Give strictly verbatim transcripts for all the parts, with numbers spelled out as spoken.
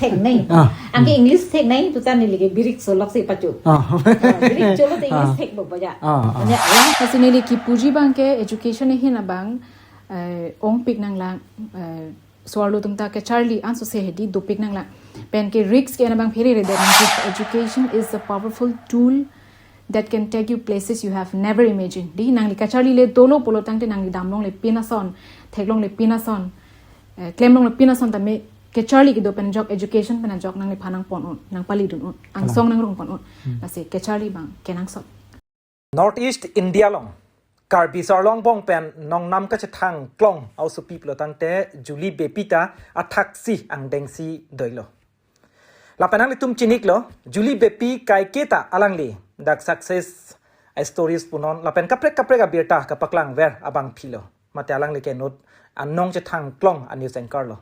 Thek nai. Ah, angke English thek nai, tu tan neli ke birik solok si pachu. Ah. Ah, birik cholo te English thek bo baja. Ah, ah. Manya, ya. Lasi neli kipuji abang ke education ahin abang, eh, ongpik nanglang, eh, so-arlo atum ta kacharli anso se hedi dopik nanglang. Pen ke risk ke-en abang pherere det nangji. Education is a powerful tool that can take you places you have never imagined. Di nangli kacharli le dolo pulo tangte nangli damlongle pin ason, theklongle pin ason, eh, klemlongle pin ason tame kacharli kedo pen ajok, education pen ajok nangliphan nangpon un, nangpalidun un, angsong nangrung pon un. Hmm. Lasi kacharli abang kenangsot. North East India along Karbi so-arlo angbong pen nongnam kachethang klong a-osopi pulo tangte Julie Beypi ta athaksi angdengsi doilo. Lapen nanglitum chiniklo, Julie Beypi kaiketa alangli dak success stories punon lapen kaprek kaprek abirta kapaklangver abangphilo. Mate alangli ke inut anong chethang klong a-news anchor lo.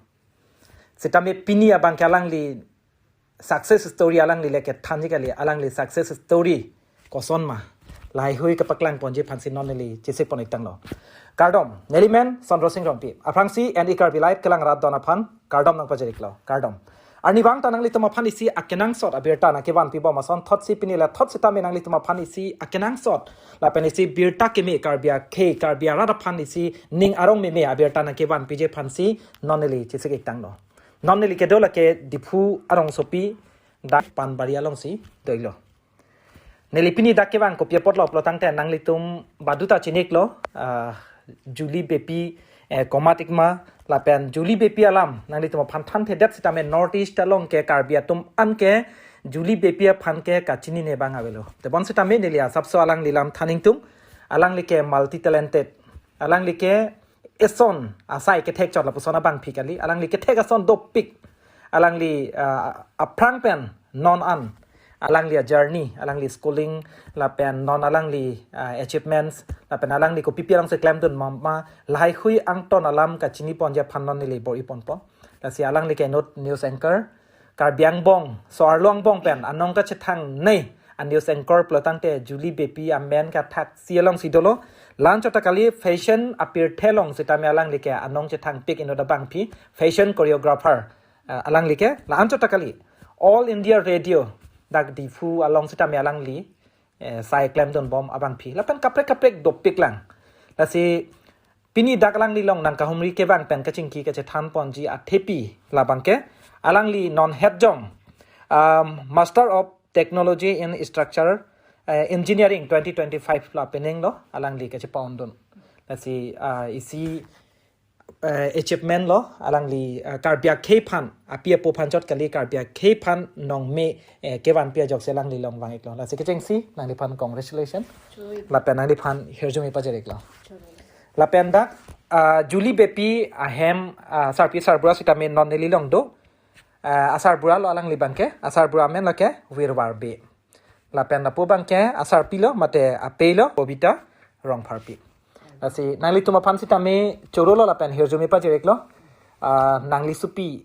Sitame pini abang ke alangli success story alangli le kethanji kali, alangli success story koson ma, lahaihui kapaklang ponji aphansi non neli chesik pon-ik tanglo. Kardom, neli men Sondro Sing Rongpi. Aphrangsi N E Karbi Live kelang rat don aphan kardom nangpajir-iklo. Kardom. Arnivang ta nanglitum aphan isi akenangsot abirta nangkevanpi bom ason thotsi pini le thot sitame nanglitum aphan isi akenangsot lapen isi birta keme, Karbi akhei, Karbi arat aphan isi ning arong meme abirta nangkevanpiji aphansi non neli chesik-ik tanglo. Non neli kedo lake Diphu arongsopi dak Panbari alongsi doilo. Neli pini dak kevang kopi apotlo pulo tangte nanglitum baduta chiniklo, ah, Julie Beypi, eh, komat-ik ma, lapen Julie Beypi alam nanglitum aphan thanthedet sitame North East along ke Karbi atum an ke Julie Beypi aphan ke kachinine abang avelo. Tebon sitame neli asapso alangli alam than ingtung, alangli ke multi talented, alangli ke eson asai kethek chot lapuson abangpi kali, alangli kethek ason dopik, alangli, ah, aphrang pen non an, alangli a-journey, alangli schooling, lapen non alangli, ah, achievements, lapen alangli kopipi alongsi klemdun ma, ma, lahaihui angton alam kachini ponji aphan non neli bor-i ponpo. Lasi alangli ke inut news anchor, Karbi angbong, so-arlo angbong pen anong kachethang nei a-news anchor pulo tangte Julie Beypi amen ke athaksi alongsi dolo. La-anchot ta kali, fashion apirthe along sitame alangli ke anong chethangpik inut abangpi, fashion choreographer, eh, alangli ke la-anchot ta kali. All India Radio dak Diphu along sitame alangli, eh, sai klemdun bom abangpi. Lapen kaprek kaprek dopik lang. Lasi pini dak alangli along nangkahumri kevang pen kachingki kachethan ponji athepi labang ke alangli non hetjong, um, Master of Technology in Structure, eh, Engineering twenty twenty-five la peninglo alangli kachepa-ondun. Lasi, ah, isi, eh, achievement lo alangli, ah, Karbi akhei aphan, api apo aphan chot kali, Karbi akhei aphan nongme, eh, kevanpi ajoksi alangli along vang-iklo. Lasi kechengsi nangliphan congratulations. Choi. Lapen nangliphan hirjume pajir-iklo. Choi. Lapen dak, ah, Julie Beypi ahem, ah, sarpi sarbura sitame non neli along do. Ah, asarbura lo alangli abang ke, asarbura amen lo ke Wirwar Bey. Lapen lapu abang ke asarpi lo mate apei lo Bobita Rongpharpi. Lasi nanglitum aphan sitame choro lo lapen hirjume pajir-iklo. Ah, nangli sopi,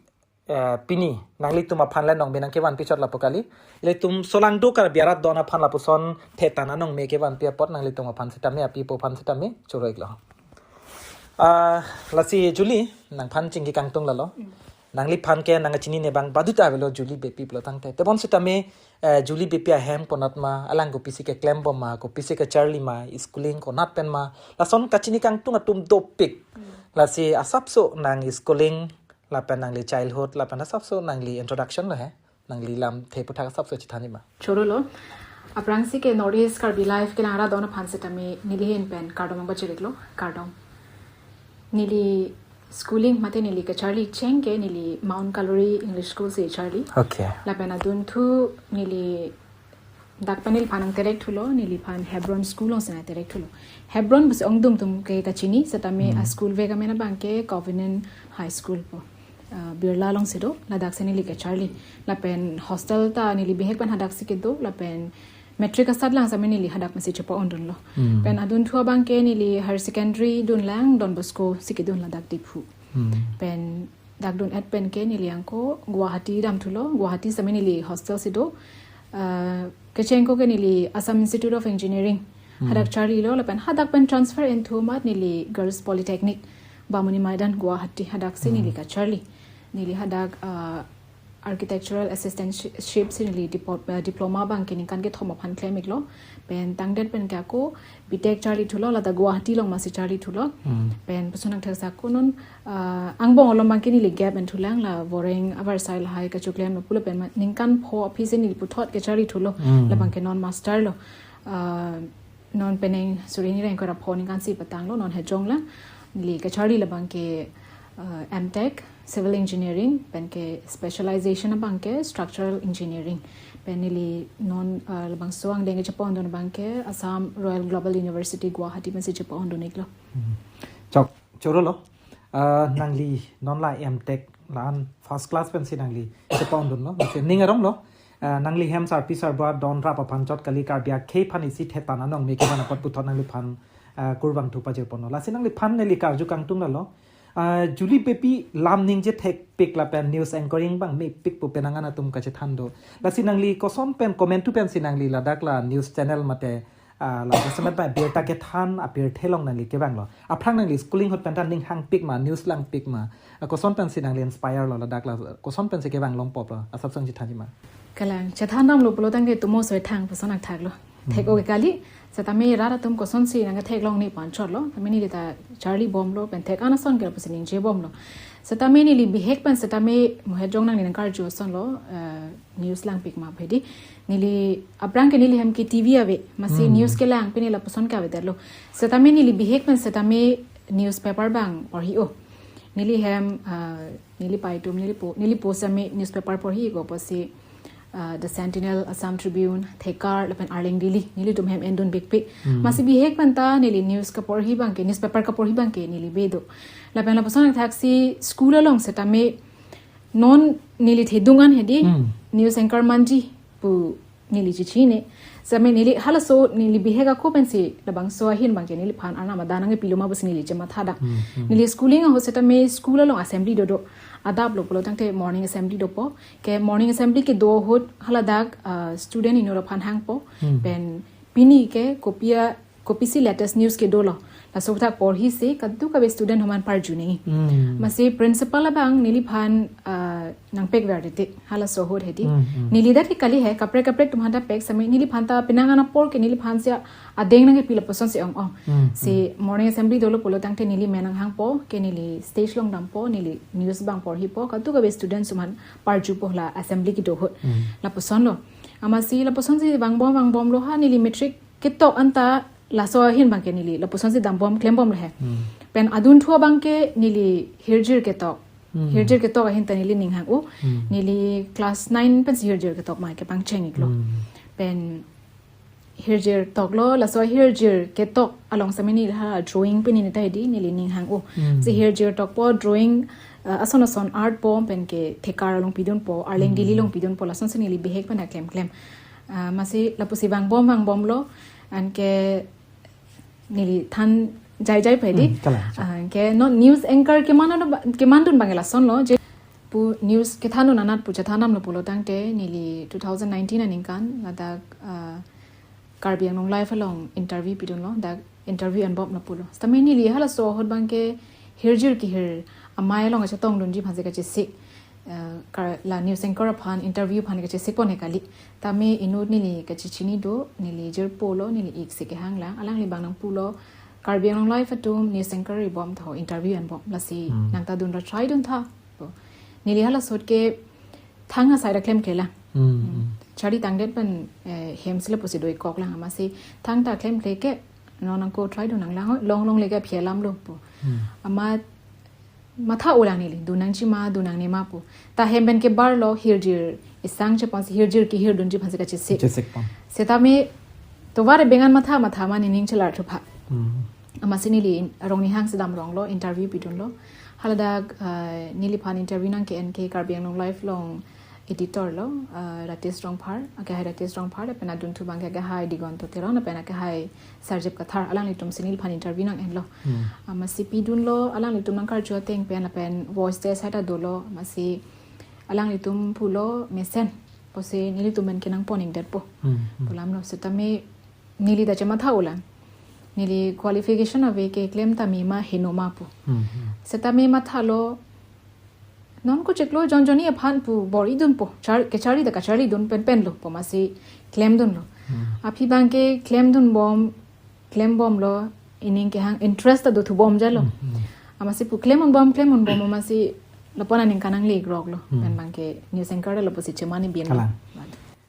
eh, pini nanglitum aphan le nongme nangkevanpi chot lapu kali. Ilitum solangdo Karbi arat don aphan lapuson thetan anongme kevanpi apot nanglitum aphan sitame, api apo aphan sitame choro-iklo. Ah, lasi Julie, nangphan chingki kangtung lalo. Mm. Nangliphan ke nangkachinine abang baduta avelo Julie Beypi pulo tangte. Tebon sitame, eh, Julie Beypi ahem konat ma, alang kopisi keklem bom ma, kopisi kacharli ma, schooling konat pen ma, lason kachini kangtung atum dopik. Mm. Lasi asapso nang schooling, lapen nangli childhood, lapen asapso nangli introduction lo he. Nangli lamthe aputhak asapso chethanji ma. Choro lo. Aphrangsi ke North East Karbi Live kelang rat don aphan sitame neli ahin pen kardom nangpajir-iklo. Kardom. Neli schooling mate neli kacharli cheng ke neli Mount Calvary English School si charli. Okay. Lapen adunthu neli dak pen neliphan nangterek thulo, neliphan Hebron School alongsi nangterek thulo. Hebron pusi ongdung atum ke kachini, setame, hmm, a-school vek amen abang ke Covenant High School pu. Ah, Birla alongsi do, ladaksi neli kacharli. Lapen hostel ta neli bihek pen hadaksi kedo, lapen matric asatlang setame neli hadak masi chepa-ondunlo. Hmm. Pen adunthu abang ke neli higher secondary dunlang Don Bosco si kedun ladak Diphu. Hmm. Pen dak dun-et pen ke neli angko Guwahati damthulo, Guwahati setame neli hostel si do. Ah, kecheng angko ke neli Assam Institute of Engineering. Hmm. Hadak charlilo, lapen hadak pen transfer enthu amat neli Girls Polytechnic, Bamuni Maidan, Guwahati, hadaksi, hmm, neli kacharli. Neli hadak, ah, Architectural assistantship si neli dipo- eh, diploma abangke ningkan kethom aphan klem-iklo. Pen tangdet pen ke ako B.Tech charli thulo, ladak Guwahati along masi charli thulo. Hmm. Pen puson nangtheksak ako non, ah, angbong along abangke neli gap en thulang, la voreng avarsai lahai kachoklemlo pulo pen ma- ningkan pho aphi si neli puthot ke charli thulo. Hmm. Labangke non master lo. Ah, non penang suri hini ra ingkoi ra pho ningkan si patanglo, non hejong lang. Neli kacharli labangke, ah, M.Tech, Civil Engineering, pen ke specialization abangke Structural Engineering. Pen neli non, ah, labangso angdeng kechepondun abangke Assam Royal Global University Guwahati pensi chepondun-iklo. Hmm. Chok, chorolo. Ah, nangli non la M.Tech la-an first class pensi nangli chepondunlo. Masi ning aronglo. Ah, nangli hem sarpi sarbura don rap aphan chot kali, Karbi akhei aphan isi thetan anong me kevan apot puthot nangliphan, ah, kurvangthu pajirponlo. Lasi nangliphan neli karju kangtung lalo. Ah, Julie Beypi lam ningje thekpik lapen news anchoring abang mepik pu penang an atum kachethan do. Lasi nangli koson pen komantu pensi nangli ladak la news channel mate, ah, la jasemet ba birta kethan apirthe along nangli kevanglo. Aphrang nangli schooling ahut pen ta ning hangpik ma, news langpik ma. Ah, koson pensi nangli inspire lo ladak la, koson pensi kevang longpoplo, asap sang chethanji ma. Kalang, chethan damlo pulo tangte tumo soi thang puson nangthaklo. Hmm. Thek-o ke kali, setame rat atum kosonsi nangtheklong ne pu anchotlo, tame neli ta charlibomlo, pen thek-an ason ke pusi ningjebomlo. Setame neli bihek pen setame mo hejong nangli nangkarju asonlo, eh, news langpik ma pu hedi. Neli aphrang ke neli hem ke T V ave, masi Hmm. news kelang pen neli lapuson ke avedetlo. Setame neli bihek pen setame newspaper abang porhi-o. Neli hem, ah, neli paitum, neli po, neli po setame newspaper porhi-ikpo pusi, ah, The Sentinel, Assam Tribune, Thekar, lapen Arleng Daily, nelitum hem endun bikpik. Hmm. Masi bihek pen ta neli news kaporhi abangke, newspaper kaporhi abangke neli bedo. Lapen lapuson nangthaksi school along setame non neli thedung an hedi, Hmm. news anchor manji pu neli chechine. Setame neli halaso neli bihek ako pensi labangso ahin abangke neliphan arnam adan nangkepilo ma pusi neli chematha dak. Hmm, hmm. Neli schooling ahut setame school along assembly dodo. Adaplo pulo tangte morning assembly dopo. Ke morning assembly kedo ahut haladak, ah, student inut aphan hangpo. Hmm. Pen pini ke kopi a, kopisi latest news kedolo. Laso athak porhi si kadokave student atum an parju nangji. Hmm. Masi principal abang neliphan, ah, nangpekver titi, halaso ahut hedi. Hmm, hmm. Neli dak ke kali he, kaprek kaprek atum aphan ta pek setame neliphan ta penang an apor ke neliphan si adeng nangkepi lapusonsi ong-ong. Hmm, Si hmm. morning assembly dolo pulo tangte neli men nanghangpo, ke neli stage along dampo, neli news abang porhipo, kadokave students atum aphan parjupo la assembly kedo ahut. Hmm. Lapusonlo. Amatsi lapusonsi vangbom vangbomlo ha neli matric ketok anta laso ahin abangke neli lapusonsi dambom klembomlo he. Hmm. Pen adunthu abangke neli hirjir ketok. Hmm. Hirjir ketok ahin ta neli ning hang-o. Hmm. Neli class nine pensi hirjir ketok ma kepangcheng-iklo. Hmm. Pen hirjir toklo, laso hirjir ketok along setame neli ha drawing pini neta hedi neli ning hang-o. Hmm. Si hirjir tokpo drawing, uh, ason ason art bom pen ke Thekar along pidunpo, Arleng Hmm. Daily along pidunpo, lasonsi neli bihek pen ta klemklem. Ah, masi lapusi vangbom vangbomlo, anke neli than jaijai pu hedi. Hmm, kalang, kalang. Ah, ke non news anchor keman ano ba-, kemandun abang lasonlo, je pu news kethandun anat pu chethan damlo pulo tangte neli two thousand nineteen aningkan ladak, ah, Karbi Anglong Live along interview pidunlo, dak interview enbomlo pulo. Setame neli halaso ahut abangke hirjir kehir amei along kachetongdunji aphansi kachesik. Eh, kar-, la news anchor aphan interview aphan kachesikpon he kali. Tame inut neli kachechini do, neli jirpo lo, neli ik si kehang lang, alangli abang nangpulo, Karbi Anglong Live atum news anchor ri bom tho, interview enbom, lasi Hmm. nang ta dun ra try dun tha. To. Neli halaso ahut ke thang asai ra klemkle lang. Hmm, Hmm. hmm. Charli tangdet pen, eh, hem si lapusi do-ikkok lang, amatsi thang ta klemkle ke, non nangko try dun nang lang, oi, long longle ke aphi alamlo pu. Hmm. Amat matha-o lang neli, dun nangji ma, dun nangne ma pu. Ta hem pen kebarlo, hirjir isang cheponsi hirjir kehirdunji aphansi kachesik. Chesikpon. Setame tovar bengan matha matha ma nening chelar thupha. Hmm. Amatsi neli arong nihang si damronglo, interview pidunlo. Haladak, ah, neliphan interview nangke-en ke Karbi Anglong Live along editor lo, ah, Ratesh Rongphar, akehai Ratesh Rongphar, lapen adunthu abangke akehai Digonto Teron, lapen akehai Sarjep Kathar, alanglitumsi neliphan interview nang-enlo. Hmm. Amatsi pidunlo, alanglitum nangkarju ateng pen, lapen voice test hai ta dolo, amatsi alanglitum pulo mesen, pusi nelitum pen ke nangpon-ikdetpo. Hmm, hmm. Pu alamlo, setame neli ta chematha-o lang. Neli qualification ave keklem ta me ma heno ma pu. Hmm, hmm. Setame mathalo, Non ko chiklo jonjoni aphan pu bor-idunpo. Char, kecharli ta kacharlidun penpen lo, pu amatsi klemdunlo. Hmm. Aphi abangke klemdunbom, klembomlo, ining kehang interest ta dothubom jalo. Hmm, hmm. Amatsi pu klem-unbom, klem-unbom, amatsi lapu-an aningkan nangle-ikroklo. Hmm. Pen abangke news anchor lo pusi chemani bin. Kalang.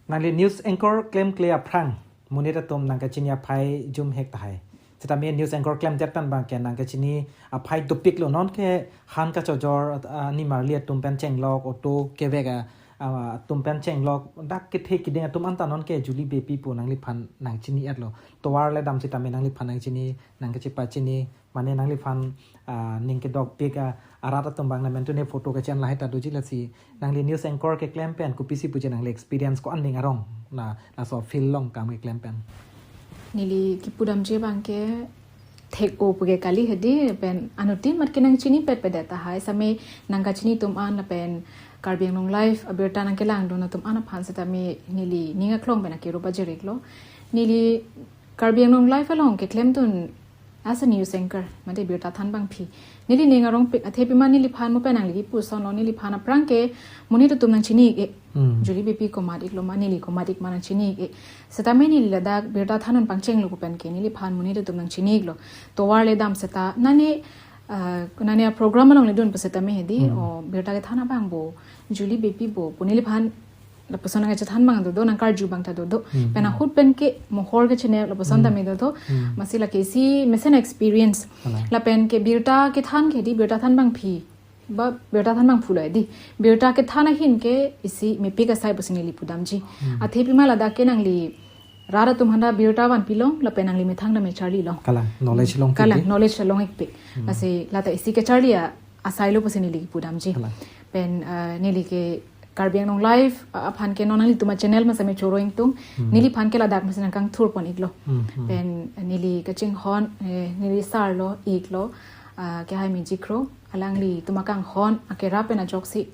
Nangli news anchor klemkle aphrang monit atum nangkachini aphai jumhek tahai. Sitame news anchor klemdet pen abangke nangkachini aphai dopiklo, nonke han kachojor, ah, nimarli atum pen chenglok, auto kevek a, ah, atum pen chenglok, dak kethe kiding atum anta nonke Julie Beypi pu nangliphan nangchini-etlo. Tovar le dam sitame nangliphan nangchini, nangkachepachini, mane nangliphan, ah, ning kedokpik, ah, arat atum abang lamen tune photo kachi-an lahai ta doji, lasi nangli news anchor keklem pen kopisi puji nangli experience ko-an ning arong na laso field along kam keklem pen? Neli kipudamji abangke thek-o puke kali hedi, pen anuttin mat ke nangchinipetpedet tahai, sitame nangkachini atum an lapen Karbi Anglong Live abirta nangkelangdun atum an aphan sitame neli ning aklong pen akero pajir-iklo. Neli Karbi Anglong Live along keklemdun as a news anchor, mate birta than abangpi. Neli ning arongpik, athe pima neliphan mo pen nangli kipu asonlo, neliphan aphrang ke monit atum nangchini-ik-e. Hmm. Julie Beypi komat-iklo ma, neli komat-ik ma nangchini-ik-e. Sitame neli ladak birta than-un pangchenglo pu pen ke neliphan monit atum nangchini-iklo. Tovar le dam seta, nane, ah, nane a-program along ledun pu sitame hedi, Hmm. o birta kethan abang bo, Julie Beypi bo, pu neliphan lapuson nangkachethan abang dodo, nangkarju abang ta dodo. Hmm. Pen ahut pen ke mohor kachinep lapuson Hmm. tame dodo. Hmm. Amatsi lake isi mesen experience. Kalang. Lapen ke birta kethan ke hedi, birta than abangpi. Ba birta than abangphulo hedi. Birta kethan ahin ke isi mepik asai pusi neli pudamji. Hmm. Athe pima ladak ke nangli rat atum aphanta birta vanpilong, lapen nangli methang ta mecharlilong. Kalang, knowledge long Kalang, pik. Knowledge long-ikpik. Hmm. Lasi lata isi kecharli a, asailo pusi neli pudamji. Kalang. Pen, ah, neli ke Karbi Anglong Live, ah, aphan ke non nanglitum a-channel ma sitame choro ingtung. Hmm. Neliphan ke ladak masi nangkangthurpon-iklo. Hmm, hmm. Pen, ah, neli kachinghon, eh, neli sar lo, ik lo, ah, Kehai Mijikro, alanglitum akanghon akerap pen ajoksi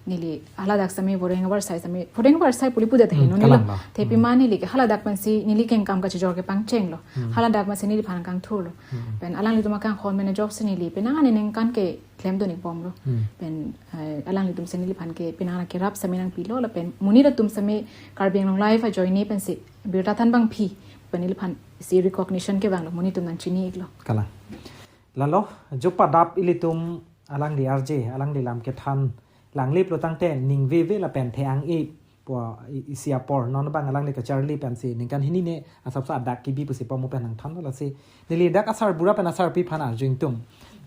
neli haladak sitame voreng avarsai sitame, voreng avarsai puli pudet Hmm, heno nelo. Kalang lo. Athe pima Hmm. neli ke haladak pensi neli kengkam kachijor ke pangchenglo. Hmm. Haladak masi neliphan kangthurlo. Hmm. Pen alanglitum akanghon pen ajoksi neli penang aningkan ke klemdun-ikbomlo. Hmm. Pen, eh, alanglitum si neliphan ke penang akerap sitame nangpilo, lapen monit atum sitame Karbi Anglong Live ajoine pensi birta than abangpi pen neliphan isi recognition kevanglo, monit atum nangchini-iklo. Kalang. Lalo, jo padap ilitum alangli R J, alangli lam kethan langliplo tangte ningveve lapen the-ang-e pu i-, isi apor. Non abang alangli kacharli pensi ningkan hini ne asapso adak kebi pusi pamo pen nangthanlo, lasi neli dak asarbura pen asarpi aphan arju ingtung.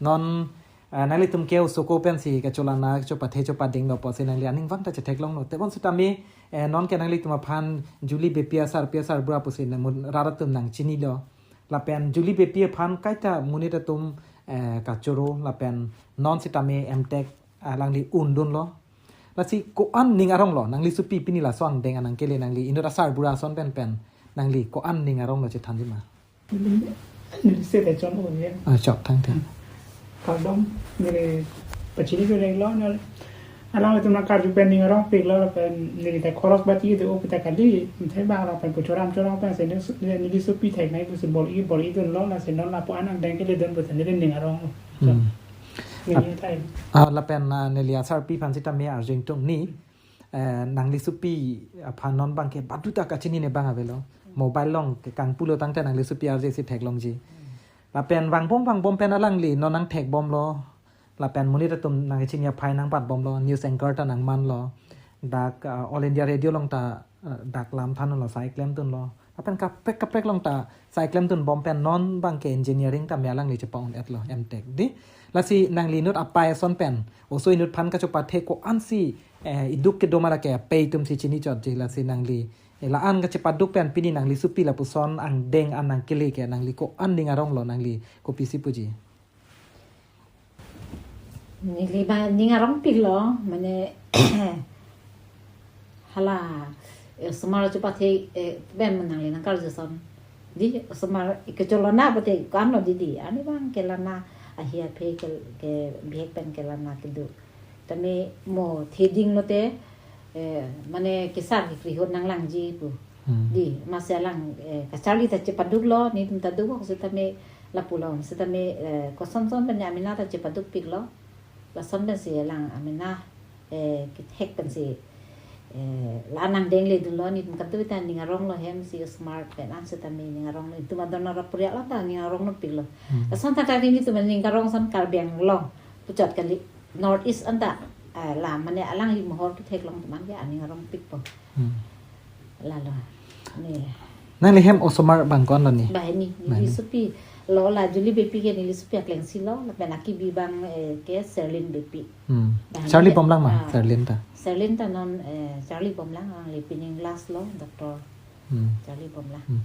Non, eh, nanglitum ke osoko pensi kacholana, chopathe chopadinglo pusi nangli aning vang ta chetheklonglo. Tebon sitame, eh, nonke nanglitum aphan Julie Beypi asarpi asarbura pusi nang mun rat atum nangchinilo. Lapen Julie Beypi aphan kaita monit atum, eh, kachoro lapen non sitame M.Tech alangli undunlo. Lasi ko-an ning aronglo, nangli sopi pini laso angdeng an nangkele, nangli inut asarbura ason pen pen, nangli ko-an ning aronglo chethanji ma? Neli se te chon o ye. Ah, chok, thank you. Kardom, neli pachini ko renglo, neli alanglitum nangkarju pen ning arongpiklo, lapen neli ta khoros bati do o kita kali, mthe ba lapen pu choram choram pen si neli, neli sopi thek nai pusi bor-i, bor-idunlo, lasi non lapu-an angdeng keledun pusi neli ning arong. Hmm. Neli thai. Ah, lapen, ah, neli asarpi aphan sitame arju ingtung ni, eh, nangli sopi aphan non abangke baduta kachinine abang avelo. Mobile along ke kangpulo tangte nangli sopi R J si theklongji. Lapen vangbom vangbom pen alangli non nangthekbomlo. Lapen monit atum nangkachini aphai nangpatbomlo, news anchor ta nangmanlo. Dak, ah, All India Radio along ta, ah, dak lam thanlo, sai klemdunlo. Lapen kaprek kaprek along ta sai klemdunbom pen non abangke engineering tame alangli chepa-un-etlo, M.Tech di. Lasi nangli inut apai ason pen, oso inut aphan kachopathe ko-ansi, eh, iduk kedo ma lake apai atum si chini chotji, lasi nangli, eh, la-an kachepaduk pen pini nangli sopi lapuson angdeng an nangkele ke nangli ko-an ning aronglo, nangli kopisi puji? Neli ba ning arongpiklo, mane hala, eh, osomar chopathe, eh, pen nangli nangkarju ason. Di osomar kecholona pute ko-anlo didi. Ani abang kelana ahi aphe ke, ke bihek pen kelana kedo. Tame mo theding lote, eh, mane kesar kekrihon nanglangji pu. Hmm. Di, amatsi alang, eh, kacharli ta chepaduklo, netum ta dukbom sitame lapulo, sitame, eh, kosonson pen amena ta chepadukpiklo. Lason pensi alang amena Eh, kethek pensi, eh, la nangdeng le dunlo, netum kadokave ta ning arong lo hem si smart pen an setame ning arong lo, netum adon arap puriak lo ta ning arong lo pik lo. Hmm. Lason ta kali netum ning arong son Karbi Anglong puchot kali, North East anta, eh, la mane alangli mohor kethek along teman ke aning arong pikpo. Hmm. Lalo. Ne. Nangli hem osomar abang ko-an lo ni? Banghini, neli Banghini. Sopi lo la Julie Beypi ke neli sopi akleng si lo, lapen akibi abang, eh, ke Serlin Beypi. Hmm. Banghini Charlie ke, Bomlang ma, ah, Serlin ta? Serlin ta non, eh, Charlie Bomlang, alangli pining last lo, Doctor Hmm. Charlie Bomlang. Hmm.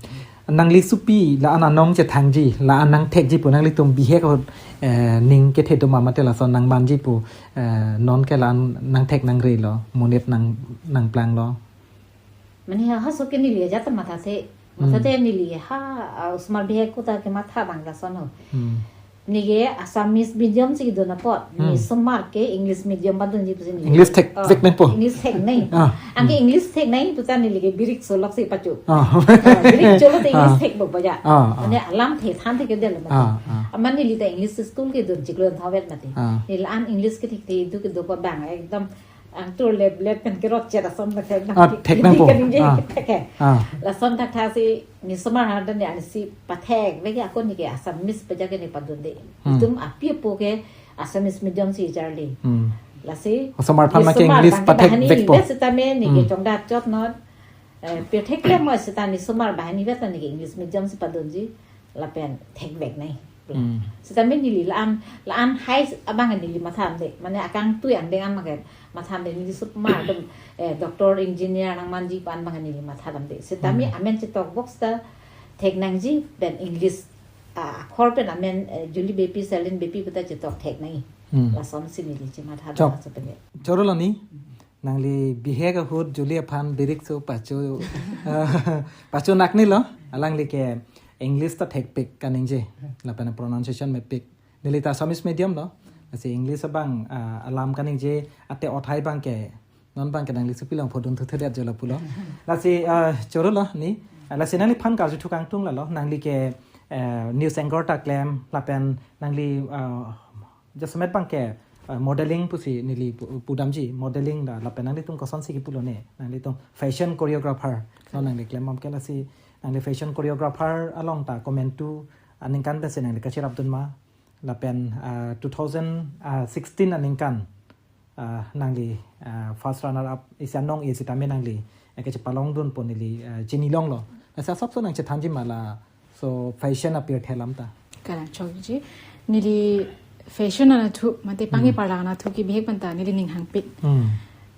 Nangli sopi la-an anong chethangji, la-an nangthekji pu nanglitum bihek ahut, eh, ning kethe do ma mate lason nangmanji pu, eh, non ke la-an nangthek nangre lo, monit nang, nangplang lo. Mane ha, ha so ke neli ajat ta mathathe. Hmm. Mathathe neli ha, ah, osomar bihek ahut ta kematha abang lason ho. Hmm. Neke Assamese medium si kedun apot. Hmm. Nisomar ke English medium padunji pusi neli. English thek, oh, thek nangpo. English thek nang. Ah. Anke, hmm, English thek nang puta neli ke birik cholok si pacho. Ah. Ah, birik cholo te English, ah, thek bo baja. Ah, ah. Mane alam the than the ke del mati. Ah, ah. Amat neli ta English school kedun chiklo thavet mati. Ah. Neli an English ke thekthe idu kedo pa abang ekdom angtur lep lep pen kerot chet ason ta thek nang. Ah, thek nangpo. Hindi kaningje, ah, thek he. Ah. Lason thakthak si nisomar ha dan ya si pathekvek ke ako neke Assamese baja ke ne padunde. Hmm. Itum api apo ke Assamese medium si charli. Hmm. Lasi osomar aphan ma ke nisomar English abang ke banghini pathekvekpo. Vet setame neke, hmm, chongdat chot non. Eh, pirthek le mo seta nisomar banghini vet ta neke English medium si padunji. Lapen thekvek nang. Hmm. Setame neli la-an, la-an hai abang neli mathadamde. Mane akangtui angdeng an ma ke mathadamde, neli osomar atum, eh, doctor, engineer nangmanji pu an abang neli mathadamde. Setame, hmm, amen chetok box ta thek nangji pen English, ah, akhor pen amen, eh, Julie Beypi, Serlin Beypi puta chetok thek nang. Hmm. Lason si neli chematha. Chok. Laso pen ke. Choro lo ni. Nangli bihek ahut Julie aphan birik so pacho, ah, pacho nak ni lo, alangli ke English ta thekpik kaningje, lapen pronunciation mepik. Neli ta Assamese medium lo, lasi English abang, ah, alam kaningje ate othai abang ke, non abang ke nangli sopi along phodun thuthudet jolo pulo. Lasi, ah, choro lo ni, ah, lasi nangliphan karju thu kangtung lalo, nangli ke, eh, news anchor ta klem, lapen nangli, ah, jasemet abang ke, eh, modeling pusi neli pu-, pudamji, modeling da lapen nanglitum kosonsi kipu lo ne, nanglitum fashion choreographer, non nangli klem bom ke lasi, nangli fashion choreographer along ta komantu aningkan pensi nangli kachirapdun ma, lapen, eh, two thousand sixteen aningkan, eh, nangli, eh, first runner up isi anong isi tame nangli, eh, kachepalongdun pu neli, eh, chinilong lo. Lasi asapso nangchethanji ma la, so fashion apirthe alam ta. Kalang chokji. Neli fashion anatthu, mate pang-e, hmm, parlang anatthu ke bihek pen ta neli ning hangpik. Hmm.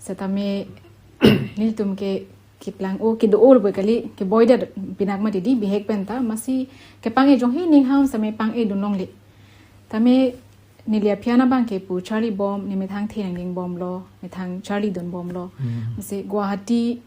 Setame nelitum ke keplang-o kedo-o lo kali, keboidet pinak mati di bihek pen ta, masi kepang-e jong he ning hang setame pang-e dun longle. Tame neli aphi an abang ke pu charli bom, ne methang the nangding bom lo, methang charli dun bom lo. Hmm. Masi Guwahati,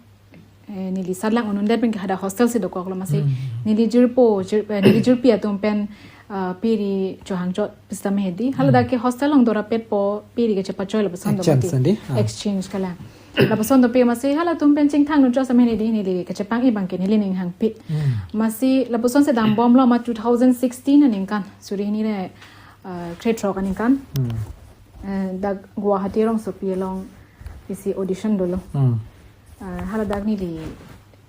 eh, neli satlang unundet pen ke hadak hostel si dokok lo masi. Hmm. Neli jirpo, jir-, eh, neli jirpi atum pen, ah, piri chohang chot pusitame hedi. Hala, hmm, dak ke hostel along dorapetpo, piri kachepachoi lapuson do. Exchange mati. Sandi? Ah. Exchange kalang. Lapuson dopik masi halatum pen chingthang dun chot setame hedi, neli kachepang-e abang ke neli ning hangpik. Hmm. Masi lapuson si dambom lo ma two thousand sixteen aningkan. Suri hini re, ah, krethrok aningkan. Hmm. Eh, dak Guwahati rongsopi along isi audition dolo. Hmm. Ah, hala dak neli,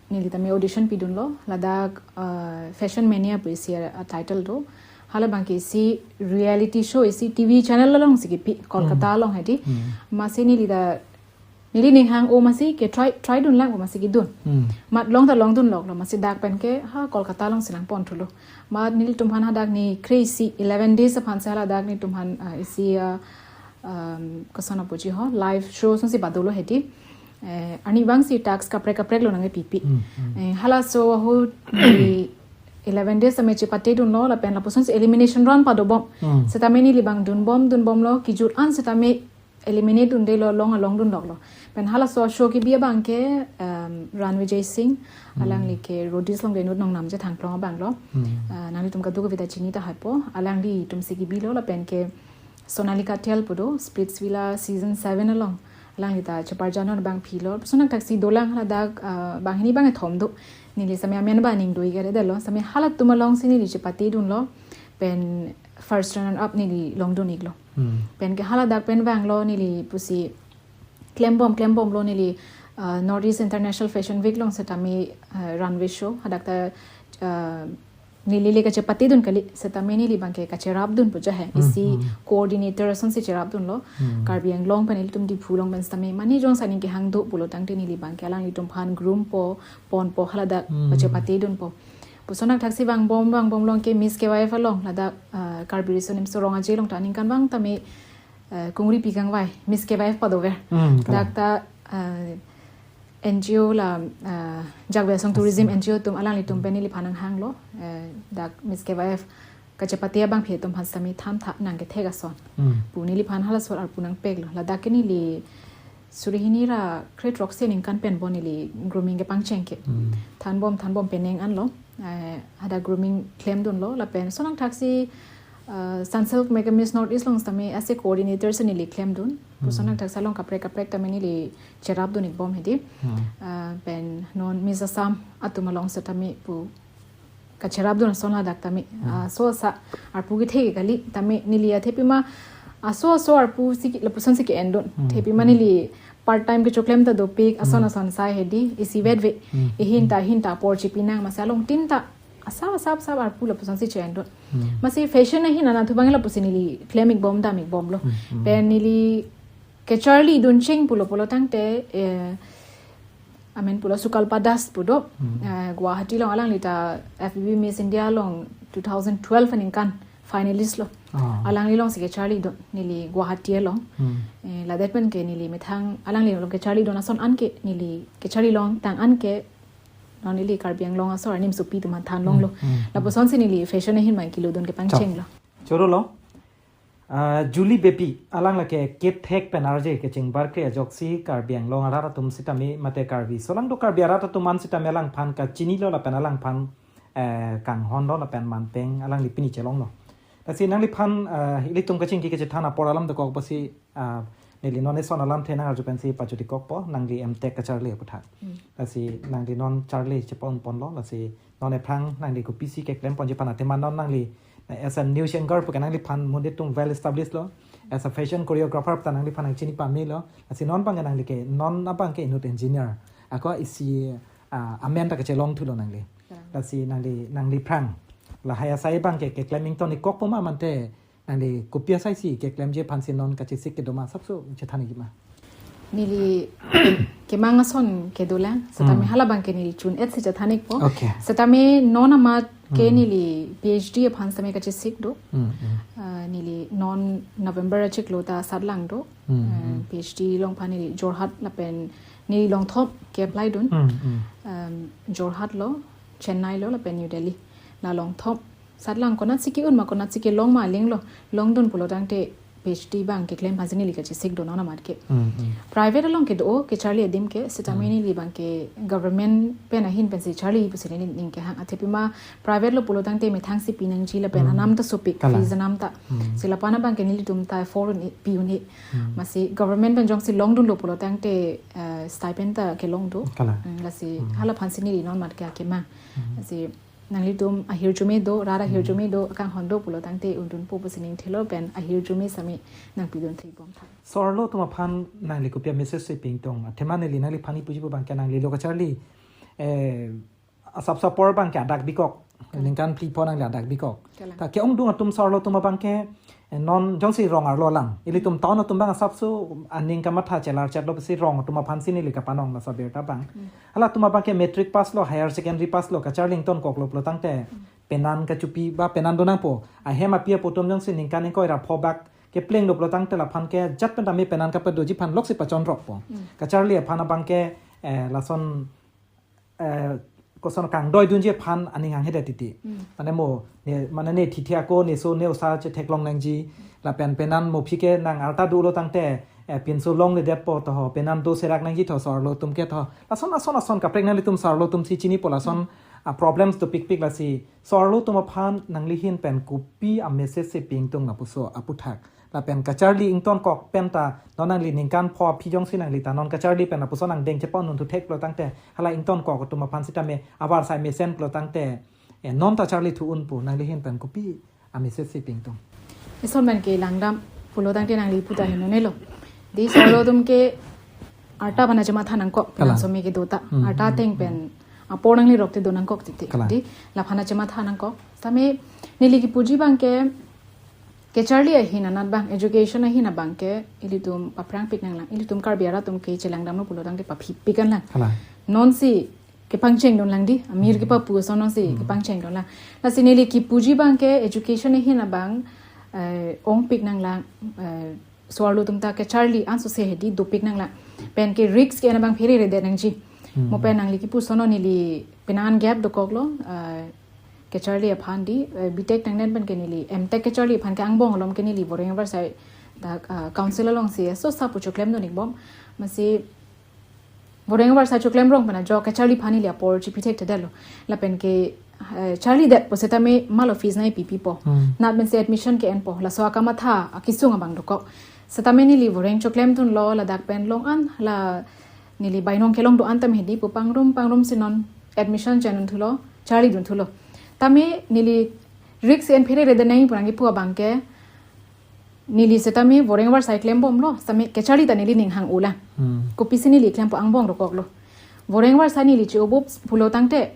neli tame audition pidun lo, ladak, ah, Fashion Mania pu isi, ah, title do. Hala abang ke isi reality show isi T V channel along si kipi, Kolkata, hmm, along hedi. Hmm. Masi neli ta, neli ning hang-o masi ke try, try dun lang-o masi kidun. Hmm. Mat long ta longdun lok lo, masi dak pen ke ha Kolkata along si nangpon thulo. Mat nelitum aphan hadak ni kre-isi eleven days aphan si hala dak nelitum aphan, ah, isi, ah, um, koson apuji ho, live show asonsi padolo hedi. Eh, arnivang si task kaprek kaprek lo nangkepipi. Hmm, hmm. Eh, halaso ahut neli eleven days tame chepate dun lo, lapen lapuson si elimination round padobom. Hmm. Setame neli abang dunbom, dunbom lo, kejut an setame eliminate dunde lo, long along dun lok lo. Pen halaso show kebi abang ke, um, Ran Vijay Singh, hmm, alangli ke Roadies along inut nongnam je Thangklong abang lo. Hmm. Ah, nanglitum kadokave ta chini tahai po, alanglitum si kebi lo, lapen ke Sonali Kathiyal pu do, Splitsvilla season seven along. Alangli ta cheparjan non abang pilo. Lapuson thakthaksi dolang hala dak, ah, banghini bang ethom do. Neli setame amen ba ning do-ik-et lo. Setame halatum along si neli chepate dun lo. Pen first runner up neli longdun-ik lo. Hmm. Pen ke hala dak pen vang lo neli pusi klembom klembomlo neli, uh, North East International Fashion Week along setame, uh, runway show hadak ta, uh, neli le kachepatedun kali, setame neli abangke kacherapdun pu ja he. Hmm, isi hmm. Coordinator asonsi cherapdunlo. Hmm. Karbi Anglong pen ilitum Diphu along pen setame mane jongsi aning kehang do pulo tangte neli abangke alanglitum aphan groom po, ponpo haladak Hmm. kachepatedunpo. Puson athak si vangbom vangbomlo ke Miss K Y F along ladak, uh, Karbi Riso Nimso Rong Aje along ta aningkanvang tame, uh, kungri pi kangvai Miss K Y F padover. Hmm, kalang. Dak ta, uh, N G O la, uh, Jakbe Asong Tourism Asong. N G O atum alanglitum pen neliphan nanghanglo, uh, dak Miss K Y F kachepate abangpi atum aphan setame thantha nangkethek ason. Hmm. Pu neliphan halaso arpu nangpeklo. Ladak ke neli suri hini ra kre-throksi aningkan pen bo neli grooming kepangcheng ke. Hmm. Thanbom thanbom penang anlo. Eh, hadak grooming klemdunlo lapen puson athak si, uh, Sunsilk Mega Miss North East along setame as a coordinator si neli klemdun. Puson Hmm. athak si along kaprek kaprek tame neli cherapdun-ikbom hedi. Hmm. Uh, pen non Miss Assam atum along setame pu kacherapdun ason ladak tame. Hmm. Uh, so sa arpu kethe kali tame neli athepi ma aso aso arpu si ke-, lapusonsi ke-endun. Hmm. Thepi ma Hmm. neli part time kechoklem ta dopik, ason Hmm. ason sai hedi, isi vetve. Hmm. Ihin ta, Hmm. hin ta apor chepinang, masi alongtin ta asap asap asap arpu lapusonsi che-endun. Hmm. Masi fashion ahin anatthu abang lapusi neli klem-ikbom dam-ikbomlo. Hmm. Hmm. Pen neli kacharlidun cheng pulo pulo tangte, eh, amen pulo Sukalpa Das pu do. Hmm. Eh, Guwahati along alangli ta F B B Miss India along two thousand twelve aningkan finalist lo. Ah. Alangli alongsi kacharlidun neli Guwahati along. Hmm. Eh, ladet pen ke neli methang alangli along kacharlidun ason anke neli kacharli longtang anke non neli Karbi Anglong aso arnimsopi atum aphan thanlonglo. Hmm, hmm, hmm. Lapusonsi neli fashion ahin abang kelodun kepangchenglo. Chorolo. Ah, Julie Beypi, alang lake kethek pen arje kechingbar kre ajoksi Karbi Anglong arat atum setame mate Karbi. Solangdo Karbi arat atum an setame alangphan kachinilo lapen alangphan, eh, kanghonlo lapen manpeng alangli pini chelonglo. Lasi nangliphan, eh, ilitum kachingki kachethan apor alam dokok pusi, ah, neli non eson alamthe nangarju pensi pajutikokpo, nangli M Tech kacharli aputhak. Hmm. Lasi nangli non charli chepon-ponlo, lasi non ephrang nangli kopisi keklemponji aphan athema non nangli, eh, as a news anchor pu ke nangliphan monit atum well established lo, as a fashion choreographer ta nangliphan nangchini pamelo, lasi non abangke nangli ke, non abangke inut engineer. Ako isi, ah, amen ta kachelongthulo nangli. Kalang. Lasi nangli, nangliphrang lahai asai abangke keklem ington-ikkokpo ma mate nangli kopi asaisi keklemji aphansi non kachesik kedo ma asapso chethan-ikji ma? Neli kemang ason kedolang, setame Hmm. hala abangke neli chun-etsi chethan-ikpo. Okay. Setame non amat ke Hmm. neli P H D aphan setame kachesik do. Hmm, hmm. Ah, neli non November achiklo ta satlangdo. Hmm, Ah, hmm. P H D alongphan neli Jorhat lapen neli longthom ke-apply dun. Hmm, hmm. Um, Jorhat lo, Chennai lo, lapen New Delhi. La longthom satlang, konatsi ke-un ma, konatsi kelong ma alinglo, longdun pulo tangte P H D abang keklem aphansi neli kachesik do non amat ke. Hmm, hmm. Private along kedo, kecharli adim ke, setame Hmm. neli abangke government pen ahin pensi charli pusi neli ning kehang, athepi ma private lo pulo tangte methangsi pinangji lapen Hmm. anam ta sopik, Kalang. fees anam ta. Hmm. Si lapu-an abangke nelitum ta afford un-e, pi un-e. Hmm. Masi government pen jongsi longdunlo pulo tangte, eh, stipend ta kelong do. Kalang. Hmm, lasi Hmm. hala aphansi neli non amat ke akemang. Hmm. Lasi nanglitum ahirjume do, rat ahirjume Hmm. do, kanghon do pulo tangte undunpo pusi ning thelo pen ahirjume setame nangpidun thekbom tha. So-arlo atum aphan nangli kopi a-message si pi ingtung? Athema neli nangliphan ipuji pu abangke nanglilo kacharli, eh, asapso apor abangke adak bikok. Kalang. Ningkan phli pho nangli adak bikok. Kalang. Ta ke-ongdung atum so-arlo atum abangke, eh, non jongsi rong arlo alam. Ilitum town atum abang asapso aning kamatha chelar chetlo pusi rong atum aphansi neli kapanong laso abirta abang. Hmm. Halatum abangke matric pass lo, higher secondary pass lo, kacharli ingtonkoklo pulo tangte Hmm. penan kachopi ba penan donangpo. Ahem api apo atum jongsi ningkan ingkoi ra pho bak keplenglo pulo tangte laphan ke jat pen tame penan kapadoji aphan loksi pachonrokpo. Hmm. Kacharli aphan abangke, eh, lason, eh, koson kangdoidunji aphan aning hanghedet titi. Hmm. Mane mo, ne, mane ne thithe ako, ne so ne osa chetheklong nangji, lapen penan mo aphi ke nang arta dolo tangte, eh, pinso longledetpo to ho, penan do serak nangji to so-arlo atum ke to. Lason ason ason kaprek nanglitum so-arlo atumsi chinipo lason, Hmm. ah, problems dopikpik lasi. So-arlo atum aphan nangli ahin pen kopi a-message si pi ingtung lapuso aputhak? Lapen kacharli ingtonkok pen ta non nangli ningkan pho aphi jongsi nangli ta non kacharli pen lapuson angdeng chepon-un thutheklo tangte hala ingtonkok atum aphan setame avarsai mesen pulo tangte, eh, non ta charli thu-un pu nangli ahin pen kopi a-message si pi ingtung? Eson pen ke langdam pulo tangte nangli pu ta henonelo. Dei so-arlo atum ke Arta aphan chematha nangkok, Kalang. Pinang some kedo ta. Hmm, Arta hmm, ateng hmm. pen apor nangli rok te do nangkok titi. Kalang. Di, laphan chematha nangkok. Tame neli kipuji abang ke, kacharli ahin anat abang, education ahin abang ke, ilitum paphrangpik nanglang, ilitum Karbi arat atum ke chelang damlo pulo tangte paphi pik nanglang. Kalang. Non si kepangcheng dun lang di, amir Hmm. kepapu ason non si Hmm. kepangcheng dun lang. Lasi neli kipuji abang ke, education ahin abang, eh, ongpik nanglang, eh, so-arlo atum ta kacharli anso se hedi dopik nanglang. Pen ke risk ke-en abang pherere det nangji. Hmm. Mo pen nangli kipu ason neli penang gap dokoklo, eh, kacharli aphan di, eh, B Tech nangnen pen ke neli M Tech kacharli aphan ke angbong alom ke neli Voreng Avarsai ta, ah, council along si so sa pu choklem dun-ik bom. Masi Voreng Avarsai choklem rong pen ajok kacharli aphan neli apor chipithekthedetlo. Lapen ke, eh, charlidet pu setame mal office nangpi pipo. Hmm. Nat pen si admission ke-enpo. Laso akamatha akesung abang dokok. Setame neli Voreng choklem dunlo, ladak pen long an, la neli bainong kelong do-an tame hedi pu pangrum pangrum si non admission chenun thulo, charli dun thulo. Tame neli risk en pherere det nangji pu nangkipu abang ke, neli setame Voreng Avarsai klem bomlo, setame kacharli ta neli ning hang-o lang. Hmm. Kopisi neli klempo angbong dokoklo. Voreng Avarsai neli che-o bom pulo tangte,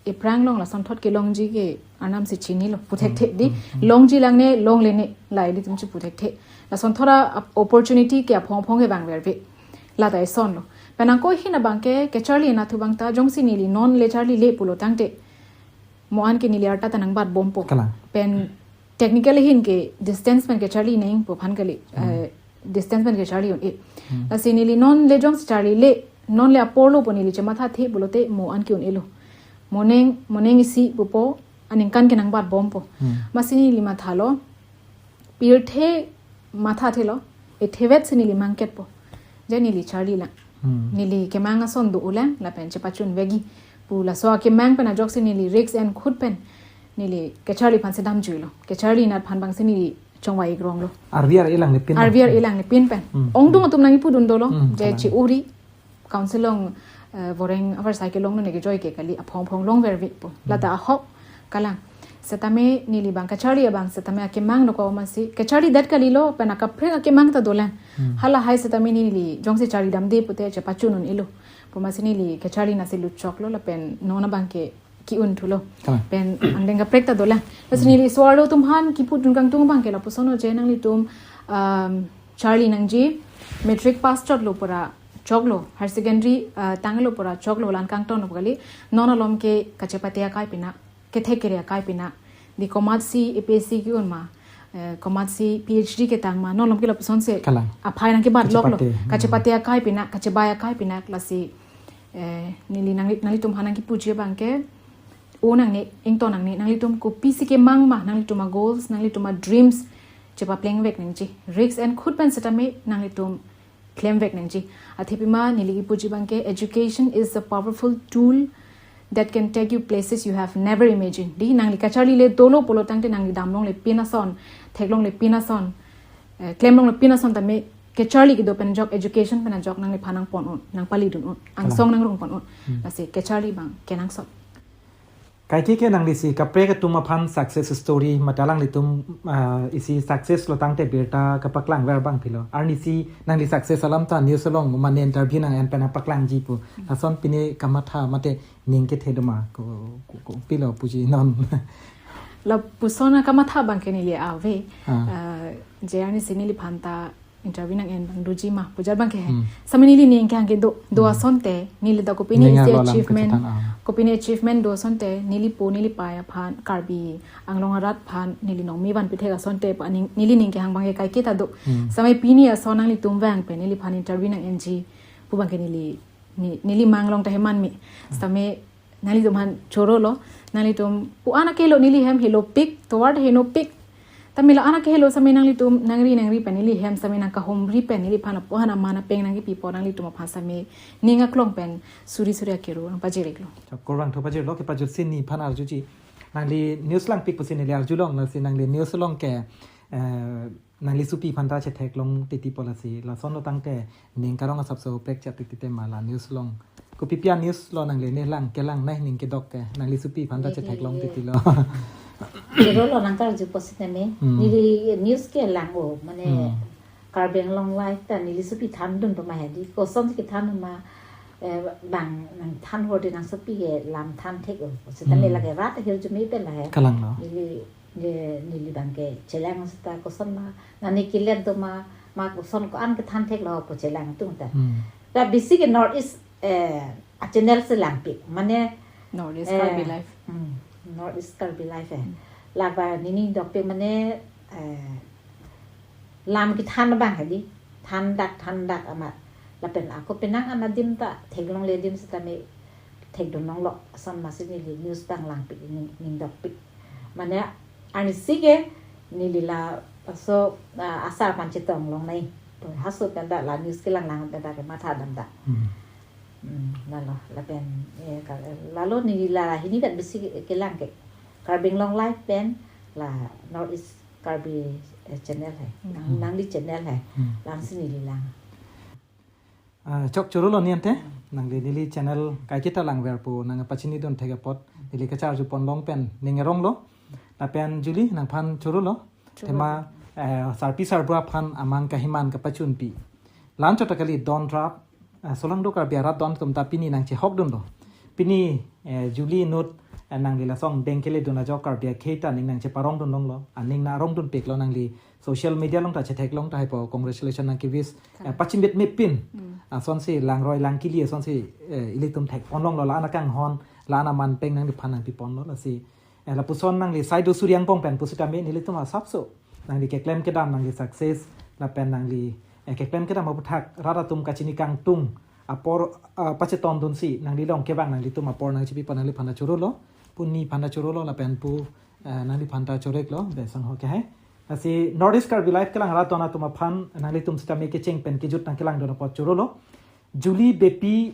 ephrang along lasonthot kelongji ke arnam si chinilo, puthekthe di. Hmm, hmm, hmm. Longji lang ne, longle ne, la ilitum chiputhekthe. Lasonthot a-, opportunity ke aphong aphong ke vangverve. La ta esonlo. Pen angko ahin abang ke, kacharli anat thu abang ta, jongsi neli non le charlile pulo tangte, mo an ke neli arta ta nangbat bompo. Kalang. Pen technical ahin ke distance pen kacharli nangpo aphan kali, Hmm. eh, distance pen kacharli un-e. Hmm. Lasi neli non le jongsi charlile, non le aporlo pu neli chemathathe pulote mo an ke un-elo. Moneng, moneng isi pupo, aningkan ke nangbat bompo. Hmm. Masi neli mathalo, pirthe mathathelo, ethevet si neli mangketpo. Je neli charli lang. Hmm. Neli kemang ason do-o lang, lapen chepachun vekji pu laso akemang pen ajoksi neli risk en khut pen neli kacharli aphan si damjuilo. Kacharli anat aphan abang si neli chongvai-ik ronglo. Arvi ar-e lang le pin. Arvi ar-e lang le pin pen. Hmm. Ongdung atum nangkipu dun dolo, Hmm, je kalang. Che-o ri, council along, eh, Voreng Avarsai kelong non ke joy ke kali, aphong aphong longvervepo. Hmm. La ta ahok, kalang. Setame neli abang kacharli abang setame akemang dokok masi, kacharlidet kalilo, pen akaprek akemang ta dolang. Hmm. Halahai setame neli jongsi charli damde pute chepachun un-elo. Pu masi neli kacharli anat si lutchoklo lapen non abang ke ki-un thulo. Kalang. Pen angdeng kaprek ta dolang. Lasi Hmm. neli so-arlo atum aphan kipu dun kangtung abang ke lapuson-o je nanglitum, um, charli nangji, matric pass chotlo pura choklo, higher secondary, uh, tanglo pura choklo, la-an kangtonlo pu kali, non alom ke kachepate akai pina, kethek kere akai pina, di komatsi A P S C ke-un ma, eh, komatsi P H D ketang ma, non alom ke lapuson si Kalang. Aphai nangkebat loklo. Kachepate. Hmm. Kachepate akai pina, kachebai akai pina, lasi, eh, neli nangli, nanglitum aphan nangkipuji abang ke, o nangne, ington nangne, nanglitum kopisi kemang ma, nanglitum a-goals, nanglitum a-dreams, chepaplengvek nangji. Risk en khut pen setame, nanglitum klemvek nangji. Athepima neli kipuji abang ke, education is a powerful tool that can take you places you have never imagined. Di nangli kacharlile dolo pulo tangte nangli damlongle pin ason, theklongle pin ason, eh, klemlongle pin ason tame kacharli kedo pen ajok, education pen ajok nangliphan nangpon un, nangpali dun un, Kalang. Angsong nangrung pon un. Hmm. Lasi kacharli abang kenangsot. Kaike ke nangli si kaprek atum aphan success story mate alanglitum, ah, isi success lo tangte birta kapaklang ver abang pilo. Arnisi nangli success alam ta news along mane interview nang-en pen paklangji pu. Lason pine kamatha mate ning kethe do ma ko, ko, ko pilo puji non. Lapuson akamatha abang ke neli ave. Ah. Ah, je arnisi neliphan ta interview nang-en abang doji ma, pu jar abang ke he. Hmm. Setame neli ning kehang kedo, do Hmm. asonte, neli ta kopine Ning isi alo alam achievement, kachethan, ah. kopine achievement do asonte, neli po, neli pai aphan, Karbi Anglong arat aphan, neli nongmi vanpi thek asonte, pa ning, neli ning kehang abang ke kaike ta do. Hmm. Setame pini ason nanglitum vang pen, neliphan interview nang-enji, pu abang ke neli, ne-, neli mang along ta heman me. Hmm. Setame nanglitum aphan chorolo, nanglitum pu-an akehelo neli hem helopik, tovar henopik. Tame la-an akehelo setame nanglitum nangri nangri pen neli hem setame nangkahumri pen neliphan lapu-an aman apeng nangkipipo nanglitum aphan setame ning aklong pen suri suri akero nangpajir-iklo. Chok, kurvangthu pajirlo, kepajutsi neliphan arjuji. Nangli news langpik pusi neli arjulong, lasi nangli news along ke, eh, nangli sopi aphan ta chetheklong titi pu lasi. Lason lo tangte ning karong asapso pek chat titi te ma la news along. Kopi pi a-news lo nangli ne lang kelang nai ning kedok ke. Nangli sopi aphan ta Neli chetheklong titi lo. Choro lo nangkarju pusi tame. Hmm. Neli news ke lang-o, mane Hmm. Karbi Anglong Live ta neli sopi thandun do ma hedi. Koson si kethan ma, eh, bang nangthan hor di nangsopi ke lam than thek o. Seta Hmm. neli lake rat ahirjume pen lahai. Kalang lo. Neli, neli, neli bang ke chelang seta koson ma, nani kilet do ma, ma koson ko-an kethan thek lo pu chelang atum ta. Hmm. Ta bisi ke North East, eh, a channel si langpik. Mane, North East eh, Karbi Live. Hmm, North East Karbi Live, eh. Hmm. Laba neli dok pik mane, eh, lam kethan abang hedi, than dak, than dak amat. Lapen ako penang an adim ta theklongle adim seta me thekdun longlo, ason masi neli news bang langpik, ning, ning dokpik. Mane arnisi ke neli laso, ah, asar aphan chetong longnei. Haso pen ta la news kelang lang pen ta ke matha dam ta. Hmm. Hmm, lalo, lapen, eh, ka-, lalo neli la hini pen bisi kelang ke. Karbi Anglong Live pen la North East Karbi, eh, channel hai. Hmm. Nang, nangli channel hai. Hmm. Langsi neli lang. Ah, chok choro lo ni ante. Hmm. Nangli neli channel kaiketa langver pu nangpachinidun thek apot. Neli kacharju pon long pen ning arong lo. Lapen Julie nangphan choro lo. Choro. Thema, eh, sarpi sarbura aphan amang kahiman kapachunpi. Lan chot ta kali don rap, eh, solangdo Karbi arat don atum ta pini nangchehokdun lo. Pini, eh, Julie inut, eh, nangli lason deng keledun ajok Karbi akhei ta ning nangcheparongdun longlo. Aning nang arongdun piklo nangli social media along ta chetheklong tahai po congratulations nangkewish. Eh, pachimit mepin. Hmm. Asonsi langroi langkili asonsi, eh, ilitum thek pon longlo la-an akanghon, la-an aman peng nangliphan nangpi ponlo lasi. Eh, lapuson nangli saidu suri angbong pen pusitame nelitum asapso. Nangli keklem kedam nangli success, lapen nangli, eh, keklem kedam aputhak rat atum kachini kangtung apor, ah, pachetondunsi, nangli long kevang nanglitum apor nangchipi pon nangliphan ta choro lo, pu neliphan ta choro lo, lapen pu, eh, nangliphan ta chorek lo, besang ho ke hai. Lasi North East Karbi Live kelang rat don atum aphan, nanglitum sitame kecheng pen kejut nangkelangdun apot choro lo. Julie Beypi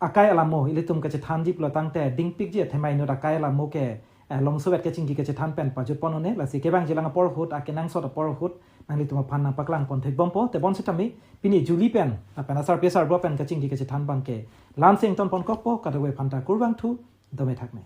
akai alamo, ilitum kachethanji pulo tangte, dingpikji athema inut akai alamo ke, eh, longsovet kachingki kachethan pen pajut pon un-e, lasi kevangji lang apor ahut, akenangsot apor ahut, nanglitum aphan nangpaklang pon thekbompo, tebonsitame, pini Julie pen, lapen asarpi sarbura pen kachingki kachethan abang ke, la-ansi ington pon kokpo, kadokave aphan ta kurvangthu, dome thakme.